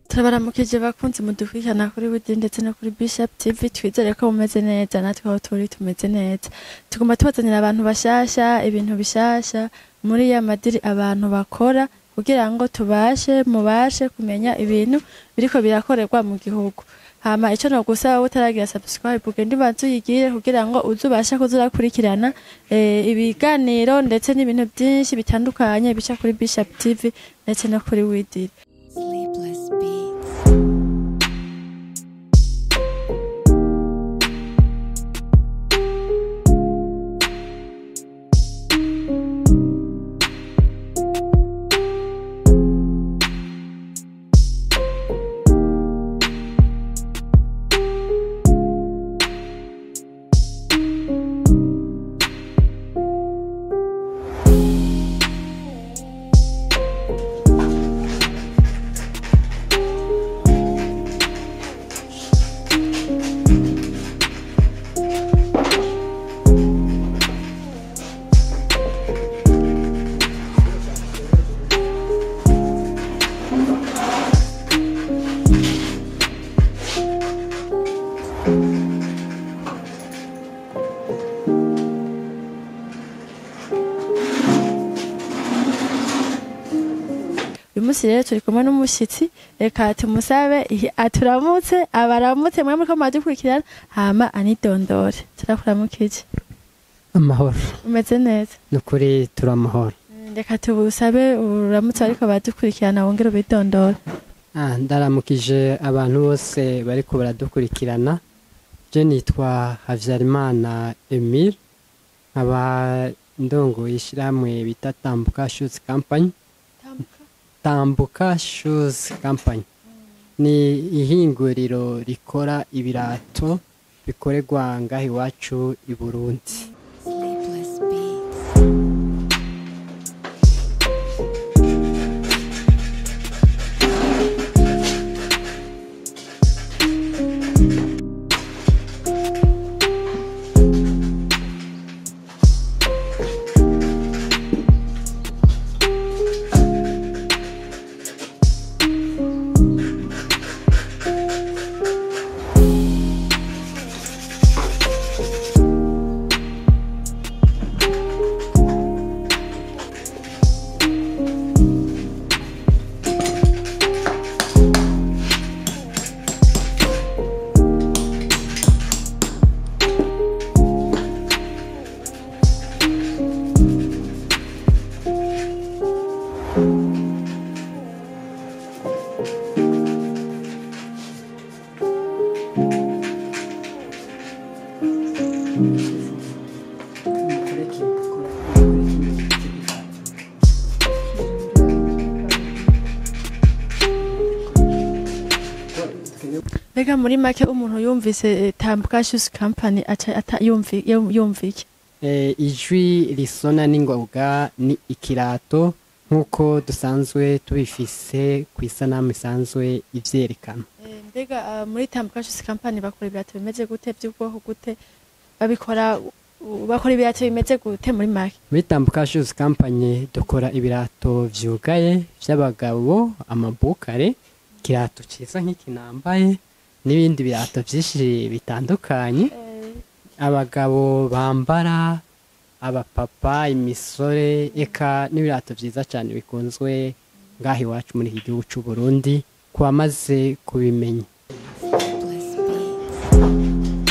Turabaramukije bakunzi mudukurikirana kuri Widi ndetse no kuri Bishop TV. Twizere ko mumeze neza, natwe aho turi tumeze neza. Tugomba tubazanira abantu bashasha, ibintu bishasha muri ya madiri abantu bakora kugira ngo tubashe mubashe kumenya ibintu biriko birakorerwa mu gihugu. Hama ico no gusaba, utaragira subscribe, ugende ubanze uyigire kugira ngo uze ubashe kuzurakurikirana ibiganiro ndetse n'ibintu byinshi bitandukanye bica kuri Bishop TV ndetse no kuri Widi. Sleepless Beats. Uyu munsi rero turi kumwe n'umushyitsi. Reka tumusabe aturamutse, abaramutse mwe muriko muradukurikirana, hama anidondore. Turakuramukije. Amahoro. Umeze neza? Nukuri turamahoro. Reka tubusabe uramutse ariko badukurikirana, wongere ubidondore. Ndaramukije abantu bose bariko baradukurikirana. Je nitwa Havyarimana Emile, nkaba ndongoye ishyirahamwe bita Tambuka Shoes Company. Tambuka Shoes Company ni ihinguriro rikora ibirato bikorerwa ngaha iwacu i Burundi. Sleepless Beats. Mbega muri make, umuntu yumvise Tambuka Shoes Company aca yumva iki? Ijwi risona n'ingoga ni ikirato, nk'uko dusanzwe tubifise ku isanamu isanzwe ivyerekana. Mbega muri Tambuka Shoes Company bakora ibirato bimeze gute, by'ubwoko gute? Babikora bakora ibirato bimeze gute muri make? Muri Tambuka Shoes Company dukora ibirato vyugaye vy'abagabo, amabukare, ikirato ciza nk'iki nambaye, n'ibindi birato vyinshi bitandukanye abagabo bambara, abapapa, imisore, eka n'ibirato vyiza cane bikunzwe ngaha iwacu muri iki gihugu c'u Burundi ku bamaze kubimenya. Sleepless Beats.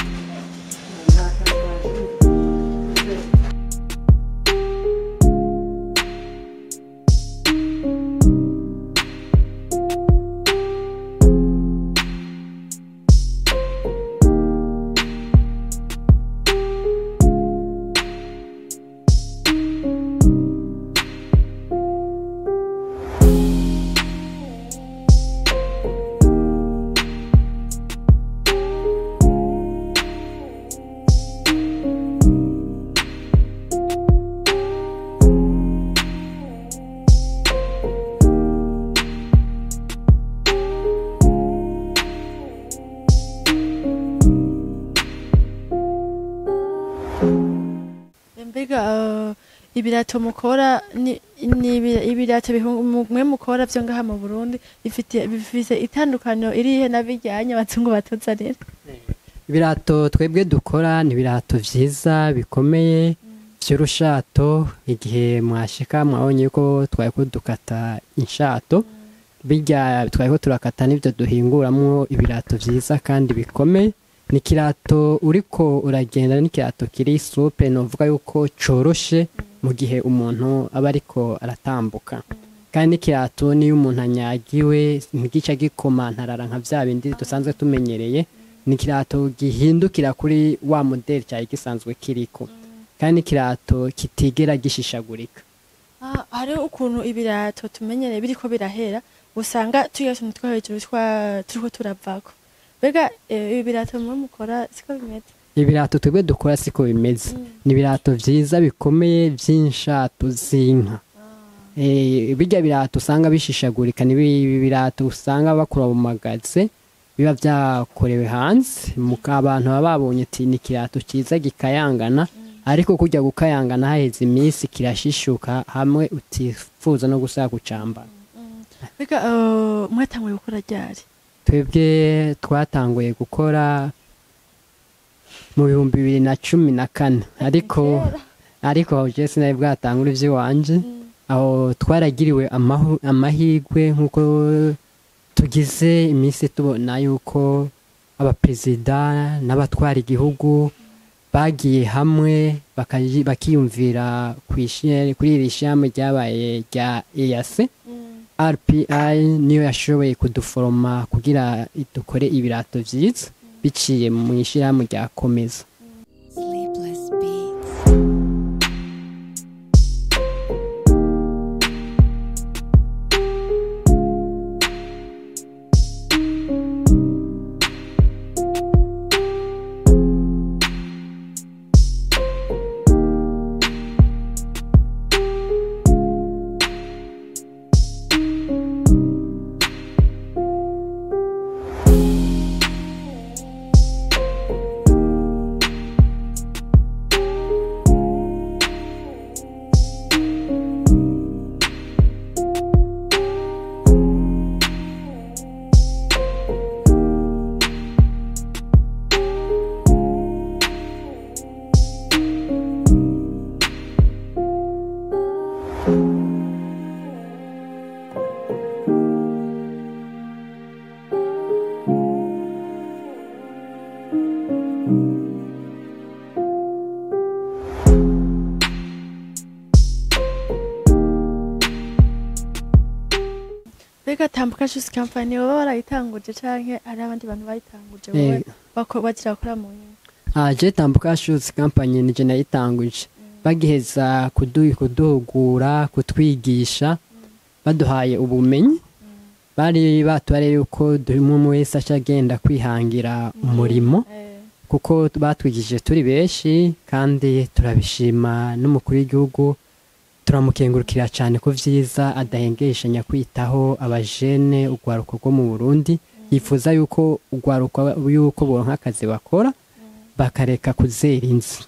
Mbega ibirato mukora ni Ni ibirato mwe mukora vyo ngaha mu Burundi bifise itandukaniro irihe n'abijyanye abazungu batuzanira? Ibirato twebwe dukora ni ibirato vyiza bikomeye vy'urushato. Igihe mwashika mwabonye yuko twariko dukata inshato, birya twariko turakata nivyo duhinguramwo ibirato vyiza kandi bikomeye. Ni ikirato uriko uragenda, ni ikirato kiri souple, novuga yuko coroshe mu gihe umuntu aba ariko aratambuka. Kandi n'ikirato niyo umuntu anyagiwe ntigica gikomantarara nka vya bindi dusanzwe tumenyereye. Ni ikirato gihindukira kuri wa modeli cyari gisanzwe kiriko, kandi n'ikirato kitigera gishishagurika. Hariho ukuntu ibirato tumenyereye biriko birahera, usanga turiya tuntu two hejuru turiko turavako. Mbega ibi birato mwe mukora siko bimeze? Ibirato twebwe dukora siko bimeze. Ni ibirato vyiza bikomeye vy'inshato z'inka. Birya birato usanga bishishagurika ni birato usanga bakura mu magaze, biba vyakorewe hanze. Abantu baba babonye ati ni ikirato ciza gikayangana, ariko kurya gukayangana haheze iminsi kirashishuka hamwe utifuza no gusaba kucambara. Mbega mwatanguye gukora ryari? Twebwe twatanguye gukora mu 2014, ariko je sinari bwatangura ivy'iwanje. Aho twaragiriwe amahirwe nk'uko tugize iminsi tubona yuko abaperezida n'abatwara igihugu bagiye hamwe bakiyumvira kuri iri shami ryabaye rya EAC. RPI niyo yashoboye kuduforoma kugira dukore ibirato vyiza biciye mu ishirahamwe rya Komeza. Sleepless Beats. Mbega Tambuka Shoes Company wowe warayitanguje canke hari abandi bantu bayitanguje, wowe bagira bakora mu nyuma? Je Tambuka Shoes Company nije nayitanguje. Bagiheza kuduhugura, kutwigisha, baduhaye ubumenyi, bari batubariye yuko umwe wese aca agenda kwihangira umurimo, kuko batwigishije turi benshi, kandi turabishima n'umukuru w'igihugu turamukengurukira cyane ko vyiza adahengeshanya kwitaho abajene, urwaruko rwo mu Burundi. Yifuza yuko urwaruko yuko boronka akazi bakora, bakareka kuzera inzi.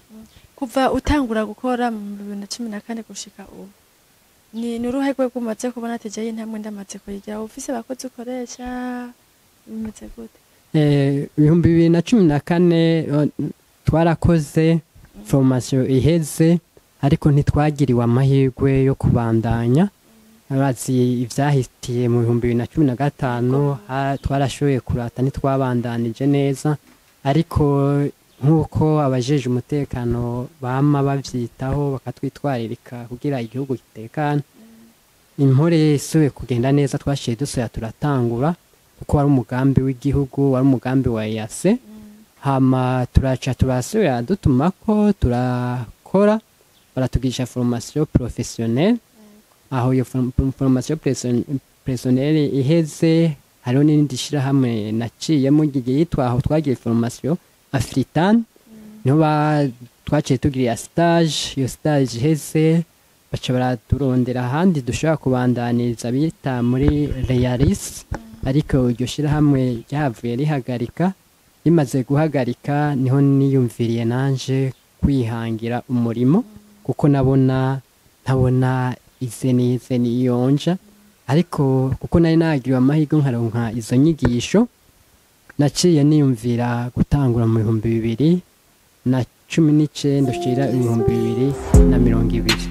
Kuva utangura gukora mu 2014 gushika ubu, ni uruhe rwego umaze kubona ati jewe intambwe ndamaze kuyigira? Ufise abakozi ukoresha, bimeze gute? 2014 twarakoze formation iheze, ariko ntitwagiriwe amahirwe yo kubandanya. Abazi ivyahitiye mu 2015, twarashoboye kurata, ntitwabandanije neza. Ariko nk'uko abajeje umutekano bama bavyitaho bakatwitwaririka kugira igihugu gitekane, impore isubiye kugenda neza, twashiye dusubira turatangura, kuko wari umugambi w'igihugu, wari umugambi wa EAC. Hama turaca turasubira dutumako turakora, baratugisha formation professionnelle. Aho iyo formation professionnelle iheze, hariho n'irindi shirahamwe naciyemo ryitwa, aho twagiye formation Afritan, niho twaciye tugirira stage. Iyo stage iheze, baca baraturondera ahandi dushobora kubandaniriza bita muri Realis, ariko iryo shirahamwe ryavuye rihagarika. Rimaze guhagarika, niho niyumviriye nanje kwihangira umurimo, kuko nabona ntabona ize nize niyonja. Ariko kuko nari nagiriwe amahirwe nkaronka izo nyigisho, naciye niyumvira gutangura mu 2019 ushira 2020.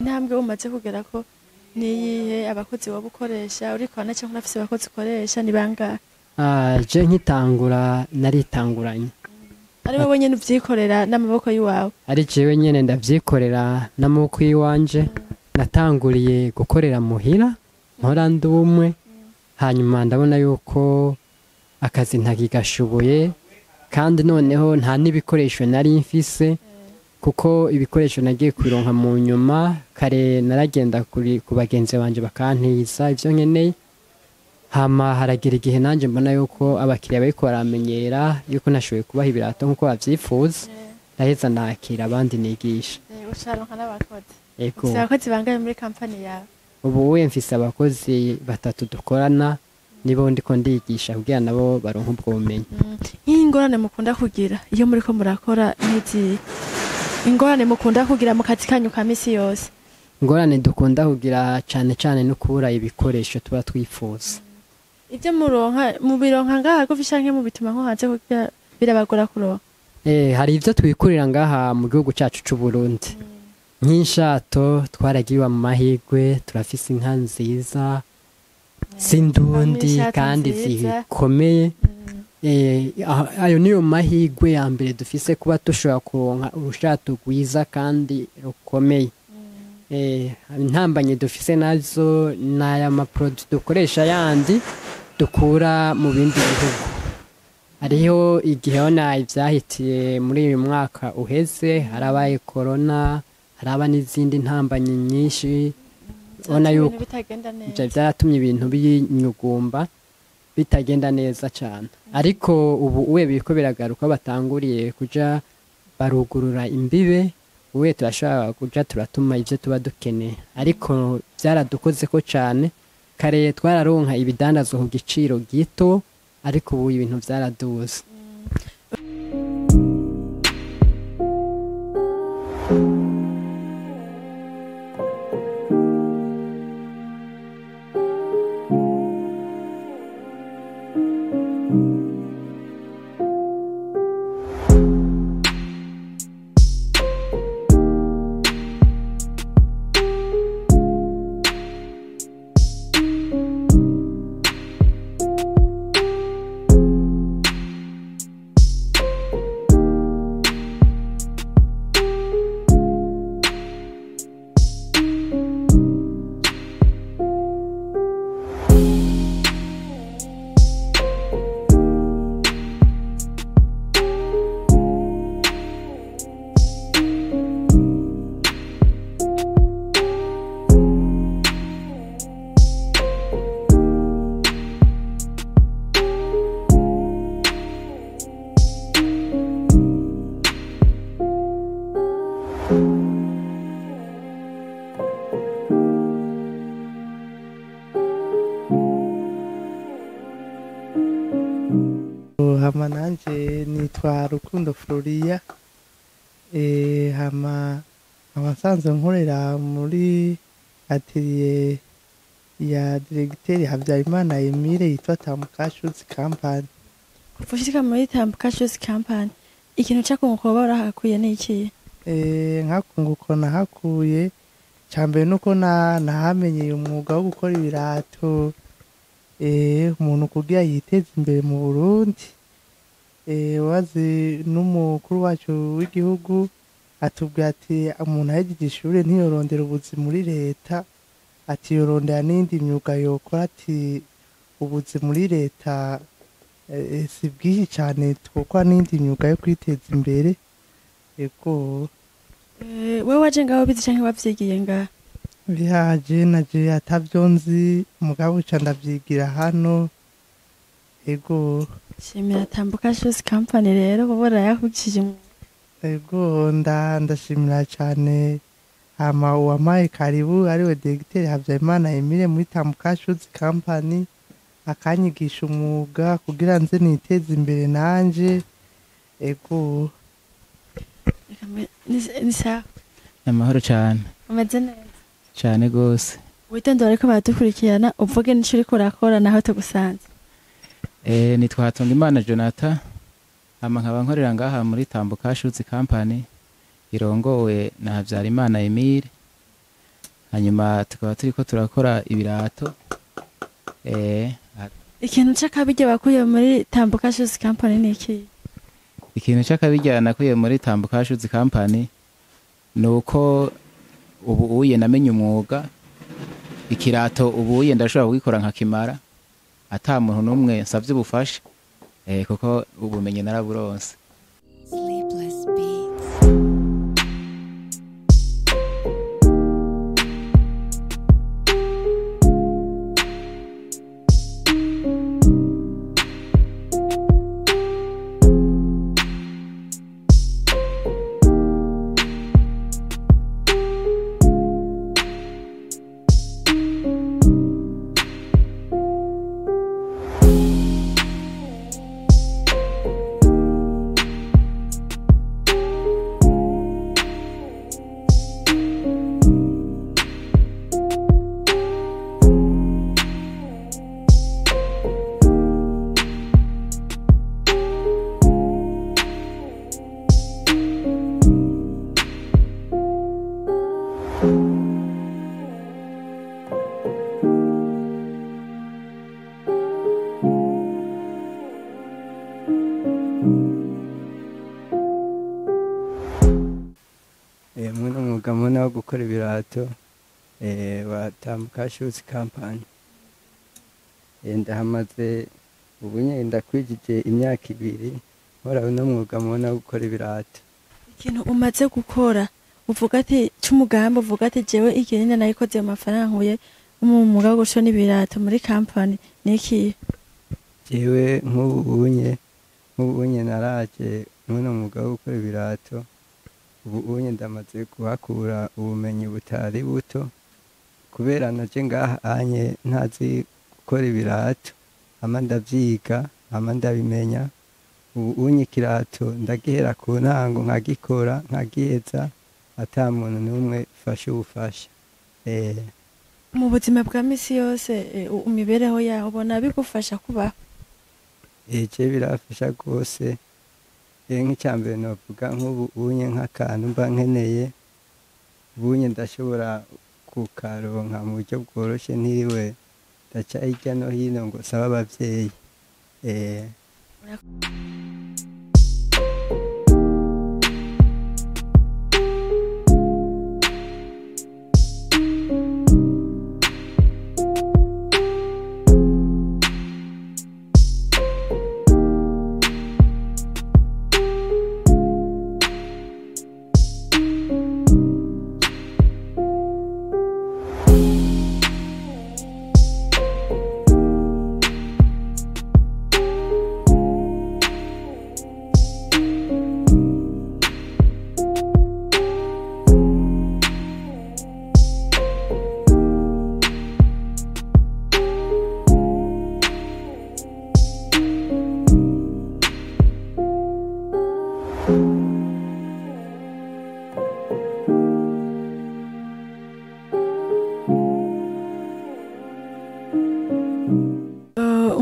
Intambwe umaze kugera ko niyihe? Abakozi waba ukoresha, urikora cyangwa unafise abakozi ukoresha, ni bangahe? Je nkitangura naritanguranye. Ari wowe nyene uvyikorera n'amaboko y'iwawe? Ari jewe nyene ndavyikorera n'amaboko y'iwanje. Natanguriye gukorera muhira nkora ndi umwe, hanyuma ndabona yuko akazi ntakigashoboye, kandi noneho nta n'ibikoresho nari mfise, kuko ibikoresho nagiye kubironka mu nyuma. Kare naragenda ku bagenzi banje bakantiza ivyo nkeneye, hama haragira igihe nanje mbona yuko abakiriya bariko baramenyera yuko nashoboye kubaha ibirato nkuko bavyifuza, ndaheza nakira abandi nigisha. Ucaronka n'abakozi? Ego. Ufise abakozi bangahe muri kampani yawe? Ubu uye mfise abakozi 3 dukorana, nibo ndiko ndigisha kugira nabo baronke ubwo bumenyi. Nk'ingorane mukunda kugira iyo muriko murakora n'izihe? Ingorane mukunda kugira mu kazi kanyu ka misi yose? Ingorane dukunda kugira cane cane no kubura ibikoresho tuba twifuza. Ibyo muronka mubironka ngaha gufi canke mubituma nko hanze kugira birabagora kuronka? Hari ivyo twikurira ngaha mu gihugu cacu c'u Burundi. Nk'inshato twaragiriwe mu mahirwe, turafise inka nziza z'indundi kandi zikomeye. Ayo niyo mahirwe ya mbere dufise, kuba dushobora kuronka urushato rwiza kandi rukomeye. Intambanye dufise nazo n'aya maproduit dukoresha yandi dukura mu bindi bihugu. Hariho igihe ona ivyahitiye muri uyu mwaka uheze, harabaye corona, haraba n'izindi ntambanye nyinshi. Ona yuko ivyo vyaratumye ibintu binyugumba bitagenda neza cyane. Ariko ubu uwe biriko biragaruka, batanguriye kuja barugurura imbibe, uwe turashobora kuja turatuma ivyo tuba dukeneye. Ariko vyaradukoze ko cyane, kare twararonka ibidandazwa ku giciro gito, ariko ubu ibintu vyaraduze. Hama nanje nitwa Rukundo Floria, hama nsanzwe nkorera muri atelier ya directeur Habyarimana Emile yitwa Tambuka Shoes Company. Kuva ushika muri Tambuka Shoes Company, ikintu cakunguka woba warahakuye ni ikihe? Nkakunguko nahakuye cambere nuko nahamenyeye umwuga wo gukora ibirato, umuntu kugira yiteze imbere mu Burundi. Wazi n'umukuru wacu w'igihugu atubwira ati umuntu ahejeje ishure ntiyorondera ubuzi muri leta, Ati yorondera n'indi myuga yokora, ati ubuzi muri leta si bwinshi cyane, twokora n'indi myuga yo kwiteza imbere. Ego. Wewe waje ngaho bizi canke wavyigiye ngaha? Bihaje naje atavyo nzi, mugabo uca ndavyigira hano. Ego. Shimira Tambuka Shoes Company rero kuba yakugishije umwuga. Ego, ndashimira cyane. Hama uwampaye karibu ariwe Dogiteri Habyarimana Emile muri Tambuka Shoes Company, akanyigisha umwuga kugira nze niteze imbere nanje. Ego. Reka ni sawa. Amahoro cyane. Umeze neza? Cyane gose. Witondere, ariko baradukurikirana, uvuge n'ico uriko urakora naho tugusanze. Nitwa Hatungimana Jonathan, hama nkaba nkorera ngaha muri Tambuka Shoes Company irongowe na Habyarimana Emile. Hanyuma tukaba turiko turakora ibirato. Ikintu c'akabirya bakuye muri Tambuka Shoes Company ni iki? Ikintu c'akabirya nakuye muri Tambuka Shoes Company nuko ubu uye namenye umwuga. Ikirato ubu uye ndashobora kugikora nkakimara ata muntu n'umwe nsavye ubufasha, kuko ubumenyi naraburonse. Sleepless Beats. Muno mwuga mubona wo gukora ibirato wa Tambuka Shoes Company, ndahamaze ubu nyene ndakwijije imyaka 2 nkora uno mwuga mubona wo gukora ibirato. Ikintu umaze gukora uvuga ati c'umugambi, uvuga ati jewe iki nyene nayikoze mu mafaranga nkuye mu mwuga wo gushona ibirato muri company ni iki? Jewe nk'ubu unye naraje muno mwuga wo gukora ibirato, ubu unye ndamaze kuhakura ubumenyi butari buto, kubera naje ngaha anye ntazi gukora ibirato, hama ndavyiga, hama ndabimenya. Ubu unye ikirato ndagihera ku ntango nkagikora nkagiheza ata muntu n'umwe fashe ubufasha. Mu buzima bwa misi yose, imibereho yawe ubona bigufasha kubaho? Je birafasha rwose. Nk'icya mbere novuga, nk'ubu unye nk'akantu mba nkeneye, ubunye ndashobora kukaronka mu buryo bworoshe ntiriwe ndaca hirya no hino ngo sabe abavyeyi.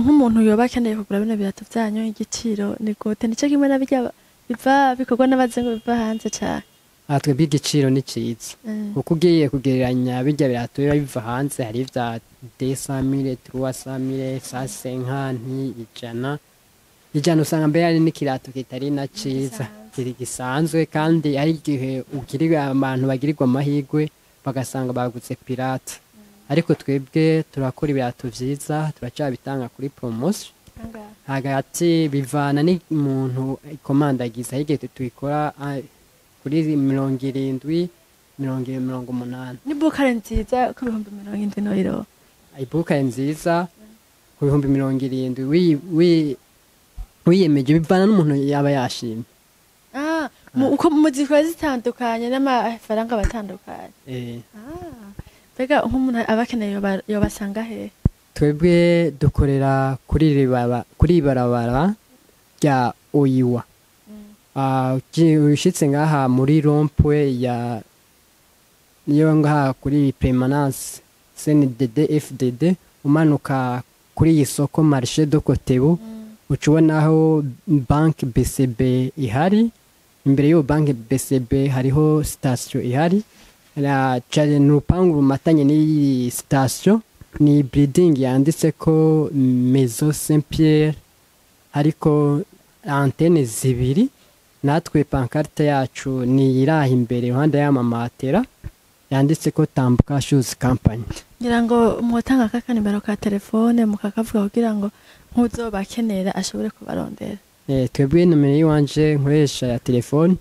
Nk'umuntu yoba akeneye kugura bino birato vyanyu, igiciro ni gute? Nico kimwe na birya biva bikorwa n'abazungu biva hanze cane? Aha twebwe igiciro ni ciza, kuko ugiye kugereranya birya birato biba biva hanze, hari ivya 200 000, 300 000, 150, 100, 100, usanga mbere hari n'ikirato kitari na ciza kiri gisanzwe. Kandi hari igihe ugirirwa, abantu bagirirwa amahirwe bagasanga baguze pirate. Ariko twebwe turakora ibirato vyiza, turacabitanga kuri promotion. Hagati bivana n'umuntu ikomandagiza, hirya tubikora kuri 70, 80. Ni bukare nziza ku 70,000 noiro. Ibukare nziza ku 70,000 wiyemeje, bivana n'umuntu yaba yashimye. Uko muzikora zitandukanye n'amafaranga batandukanye. Mbega nk'umuntu aba akeneye yobasanga he? Twebwe dukorera kuri barabara rya Oyiwa. Ushitse ngaha muri rompwe ya niyo ngaha kuri permanence CNDD FDD, umanuka kuri iyi soko marché de Kotebu, uca ubonaho banki BCB ihari. Imbere y'iyo banki BCB hariho station ihari, ni urupangu rumatanye n'iyi station, ni building yanditse ko Maison Saint Pierre, ariko antene zibiri. Natwe pancarte yacu ni iraha imbere iruhande y'amamatera, yanditse ko Tambuka Shoes Company. Ngira ngo mwotanga akanimero ka telefone mukakavuga kugira ngo nk'uzobakenera ashobore kubarondera. Twebwe nomero yiwanje nkoresha ya telefone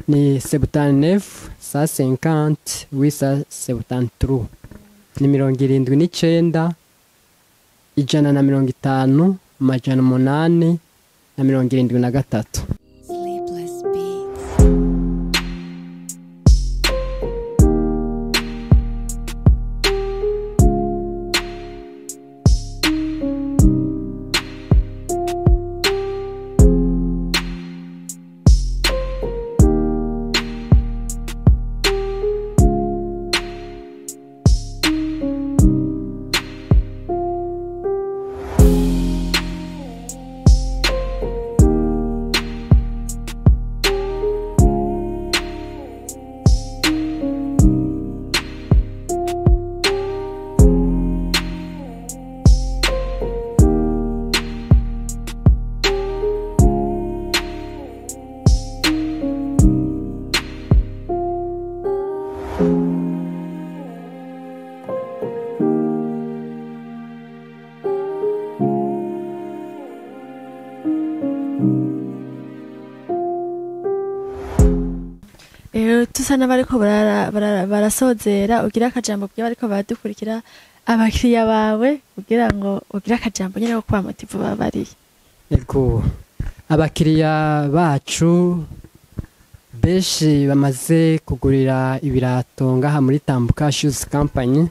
ni 79 150 873, ni 79 150 873. Sleepless Beats. Tusa n'abariko barasozera, ugira akajambo byo bariko baradukurikira, abakiriya bawe, kugira ngo ugira akajambo nyene ko kwa motivu babariye. Ego, abakiriya bacu benshi bamaze kugurira ibirato ngaha muri Tambuka Shoes Company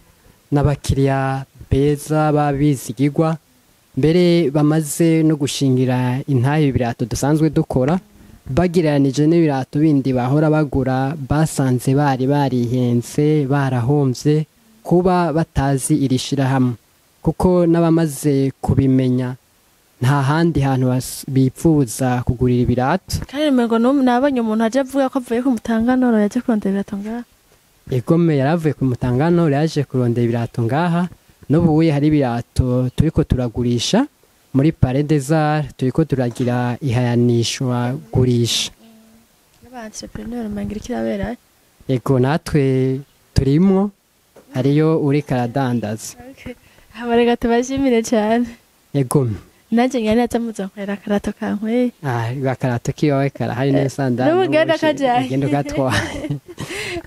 n'abakiriya beza babizigirwa, mbere bamaze no gushingira intahe ibirato dusanzwe dukora, bagereranije n'ibirato bindi bahora bagura, basanze bari barihenze barahomvye kuba batazi iri shirahamwe, kuko n'abamaze kubimenya nta handi hantu bipfuza kugurira ibirato. Kandi ngo nabonye umuntu aje avuga ko avuye ku Mutanganoro yaje kurondera ibirato ngaha. Egome yaravuye ku Mutanganoro yaje kurondera ibirato ngaha, n'ubuye hari ibirato turiko turagurisha muri Palais des Arts, turiko turagira ihayanishwa gurisha. N'aba entrepreneur mangira kirabera. Ego natwe turimwo, hariyo uri karadandaza. Okay. Abarega tubashimire cyane. Ego. Nanje ngani atamuza nkorera akarato kankweye. Akarato kiwawe karahari n'isandani. N'ubugenda kajaye. Ugenda ugatwaye.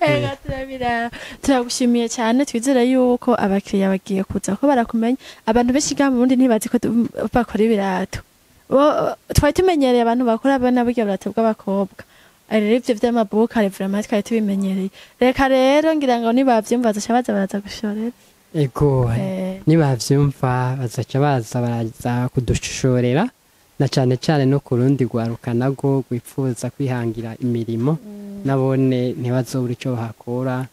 Ego turabira. Turagushimiye cyane, twizera yuko abakiriya bagiye kuza ko barakumenya. Abantu benshi ga mu Burundi ntibazi ko bakora ibirato. Twari tumenyereye abantu bakora bana burya birato bw'abakobwa. Rero ivyo vy'amabuka vraiment twari tubimenyereye. Reka rero ngira ngo nibavyumva bazaca baza baraza gushorera. Ego, nibavyumva bazaca baza baraza kudushorera, na cane cane no kurundi rwaruka nago rwifuza kwihangira imirimo, nabone ntibazobura ico bahakora,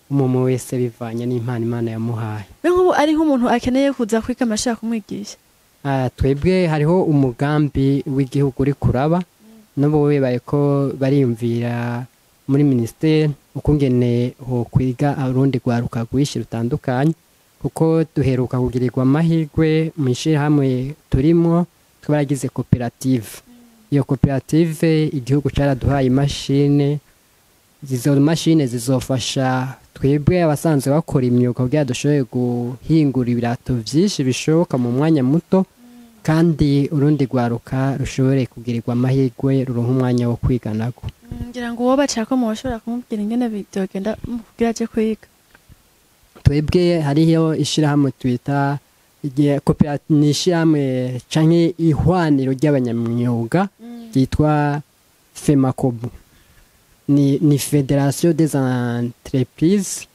umwe wese bivanye n'impano Imana yamuhaye. Nk'ubu ari nk'umuntu akeneye kuza kwiga amashaka kumwigisha. Twebwe hariho umugambi w'igihugu uri kuraba, n'ubu bibaye ko bariyumvira muri ministeri ukungene ho kwiga arundi rwaruka rwishi rutandukanye, kuko duheruka kugirirwa amahirwe mu ishirahamwe turimwo twaragize koperative. Iyo koperative igihugu caraduhaye imashine, izo mashine zizofasha Twebwe abasanzwe bakora imyuga kugira dushobore guhingura ibirato vyinshi bishoboka mu mwanya muto, kandi urundi rwaruka rushobore kugirirwa amahirwe ruronka umwanya wo kwiga nako. Ngira ngo uwo bacako mushobora kumubwira ingene byogenda kugira aje kwiga. Twebwe hariho ishirahamwe twita ni ishirahamwe canke ihwaniro ry'abanyamyuga ryitwa FEMACOBU, ni Fédération des entreprises.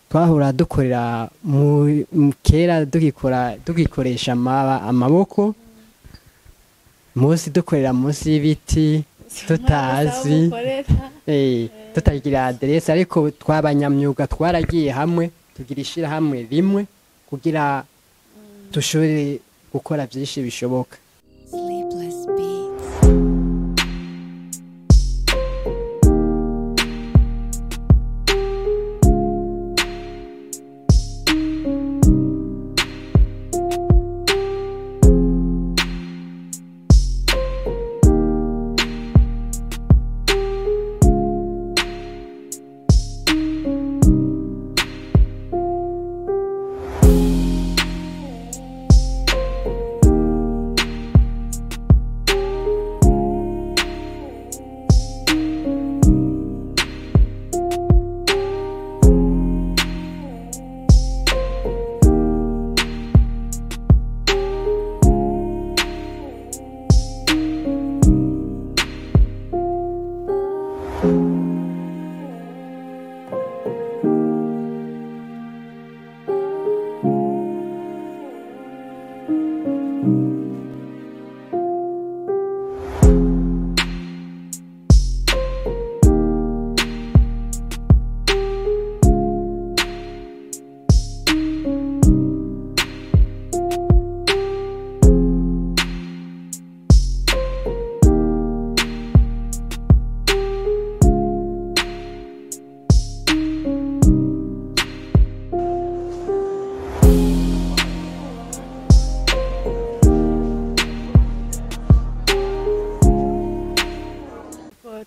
Twahora dukorera mu kera dugikora dugikoresha amaboko munsi, dukorera munsi y'ibiti tutazi, tutagira aderese, ariko twabanyamyuga twaragiye hamwe tugira ishirahamwe rimwe kugira dushobore gukora byinshi bishoboka. Sleepless Beats.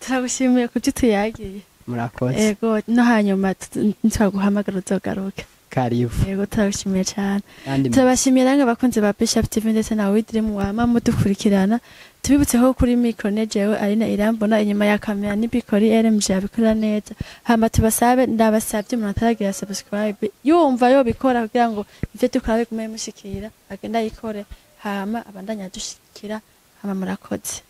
Turagushimiye ku byo tuyagiye. Murakoze. Ego, no hanyuma nitwaguhamagara uzogaruka. Karibu. Ego, turagushimiye cyane. Kandi turabashimiye namwe abakunzi ba Bishop TV ndetse na Widream wama mudukurikirana. Tubibutse ko kuri micro nejewe Aline Irambona, inyuma ya kamera ni Bikori RMG abikora neza. Hama tubasabe, ndabasabye umuntu ataragira subscribe yumva yo bikora kugira ngo ivyo dukora bigume bimushikira, agenda ayikore hama abandanya adushikira. Hama murakoze.